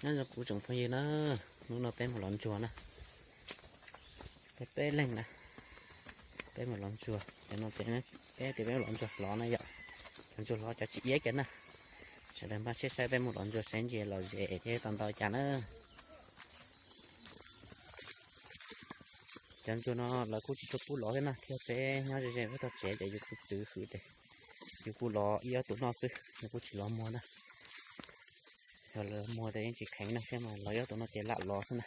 Nyob zoo kuv tsoom phooj ywg na, hnub no peb mus lov ntsuag na, peb peb leeg na, peb mus lov ntsuag. Cov no ces peb tias peb mus lov ntsuag lov na yom, cov ntsuag lov cov tsis iab kiag na. Sawv daws npaj siab saib peb mus lov ntsuag saib ntses lom zem thiab tau ntau cas na. Cov ntsuag no lawv kuj tsis tshua pub lov thiab na, thiab peb nyob ze ze peb tog tsev ces yus kuj txwv hwm ces yus kuj lov ib ob tug noj xwb, yus kuj tsis lov muag na. Yog lawv muag ces yeej tsis kheev na, thiab mas lov ib ob tug no ces lam lov xwb na.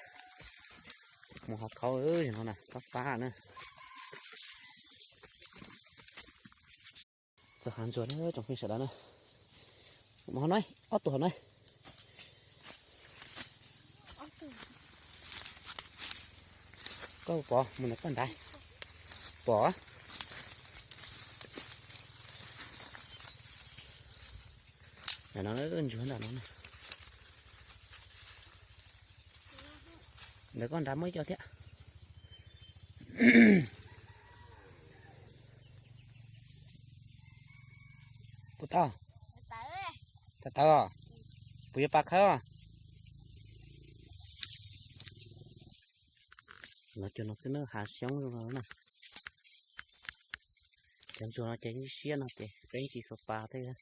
Mus hav khaub no na, fab fab na. Txog hav ntsuag na tsoom phooj ywg sawv daws na. Mus hauv no, ob tug hauv no. Koj pom mus ntawm koj nrad. Pom. Ntawm no ntsuag ntawm no. Ntawm koj nrad muaj ib co thiab. Puas tau? Tawv tawv os. Puas yuav pas khawb os? Los cov no xwb na, hav xyoob zoo no na. Cov ntsuag no ces yeej siab no ces peb yeej tsis xuas pas thiab.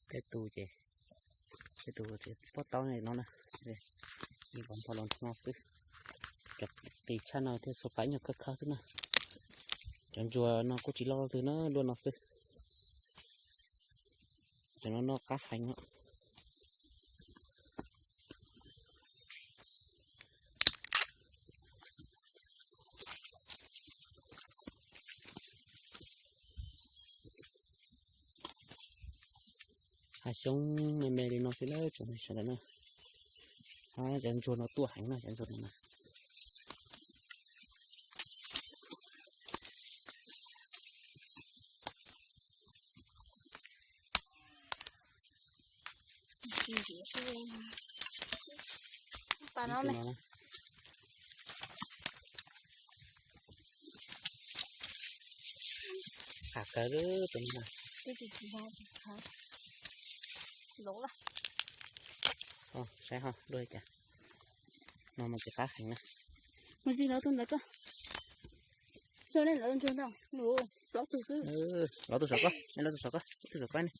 Tej tus ces, tej tus pob taub no na, yeej npog npog los no xwb. Cov qis tshaj no thiaj xuas pas ib nyuag khawb khawb xwb na. Cov ntsuag no kuj tsis loj twg na, luaj no xwb. Cov no noj qab heev. Hav xyoob me me li no xwb lawm tsoom sawv daws na. Cov ntsuag no tuaj heev na, cov ntsuag no na. Qab kawg lub tus no. Saib ho luaj li cas. No mas tsis qab heev na. Mus zig lov tus ntawd koj. Zog nej lov ntsuag ntau, plaub tug xwb. Lov tus saum koj, nej lov tus saum koj, tus saum koj ne.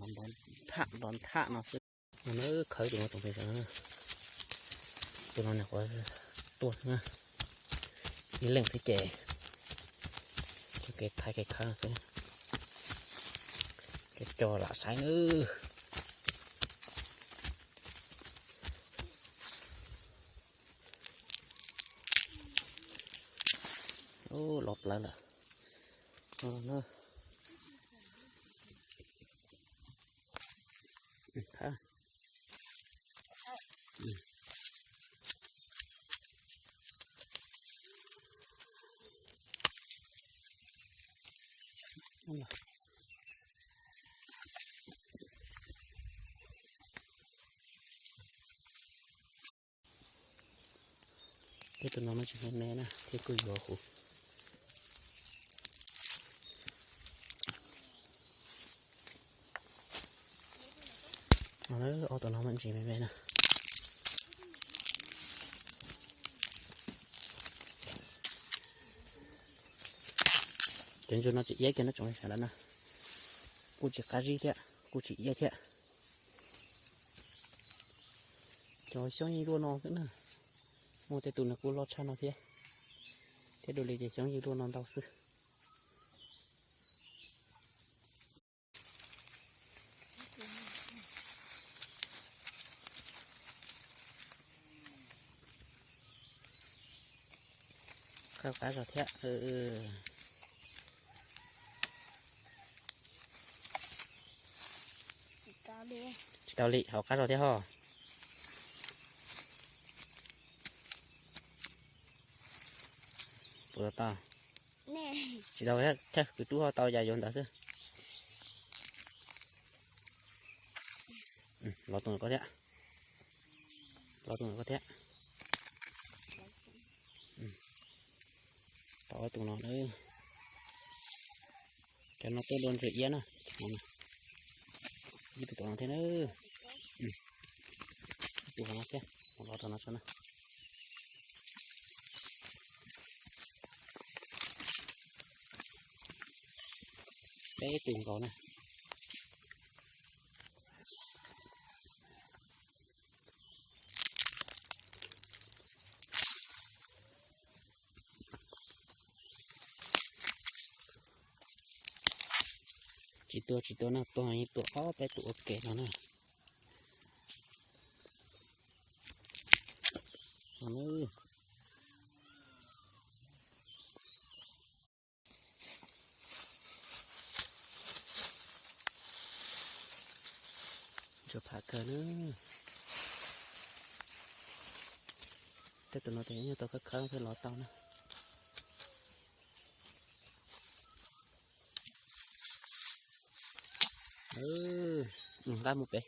Npog ntham npog ntham no xwb. No na, khawb tus no tsoom phooj ywg, tus no nyuam qhuav tuaj na, ib leeg thiab ces kev thaiv kev khawb xwb, kev coj lam saib nawb. Ub, lov plawv lawm. Tej tus no mas tsis me me na thiab kuj yuav huv. Ob tug no mas ntsis me me na. Cov ntsuag no tsis iab kiag no tsoom sawv daws na. Kuj tsis qab zib thiab, kuj tsis iab thiab. Cov xyoob yeej luaj no xwb na. Muaj tej tus nws kuj loj tshaj no thiab. Thiab dua li ces xyoob yeej luaj no ntau xwb. Khawb qab zog thiab. Tsis tau li, hauv qab zog thiab ho. Puas tau? Tsis tau thiab, kwv tub ho tau yam yuav ntawd xwb. Los tus ntawm ko thiab. Los tus ntawm ko thiab. Ob tug no na, cov no tuaj dua ntsuag iab na. Ib tug tom no thiab na, ib tug hauv no thiab, los rau no tso na. Peb tug nkaus na. Tsis tuag tsis tuag na, tuag yeej tuaj ob peb tug ua ke no na. Ntsuag pham kawg na. Tej tus no ces yog tau khawb khawb thiaj lov tau na. Nqa mus pem.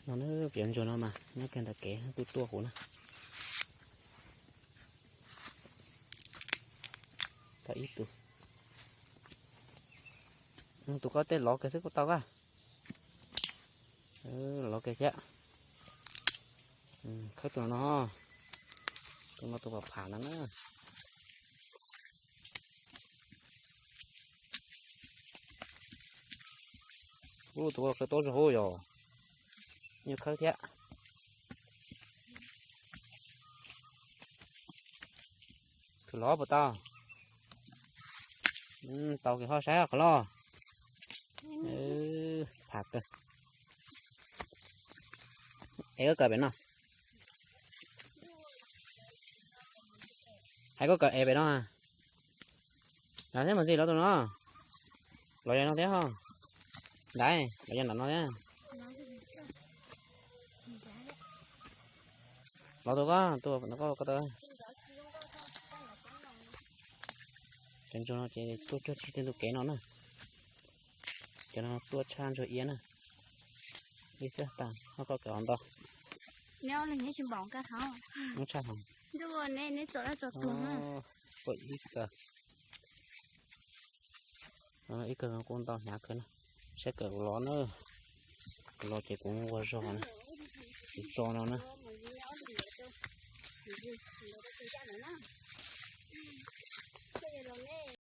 No na, piav ntsuag no mas nyob kiag ntawm kev kuj tuaj huv na. Tau ib tug. Tus koj tej lov kiag xwb kuj tau koj. Lov kiag thiab. Khawb tus no, tus no tus pam pham no na. Ub, tus khawb tob zog huv yog, nyuag khawb thiab. Tus lov puas tau? Tau kis ho saib qhov loj. Pham kawg. Es koj kawm pem no? Hais koj kawm es pem no? Lov thiab mas ntxim lov tus no. Lov yog no thiab ho. Ntawd lov yog nram no thiab. Lov tus koj, tus no koj, koj tau. Cov ntsuag no ces tuaj cuag tsis tej ntu kev no na. Cov no tuaj tshaj ntsuag iab na. Ib xwb tas, koj kawm hov nto. Neb ob leeg neb tsis npaum nkaj hov. Neb tshaj hov. Ib kawg, ib kawg kuj ntau hnyav kawg na. Saib kawm kuv lov na. Kuv lov ces kuv ua zog na. Kuv tso no na.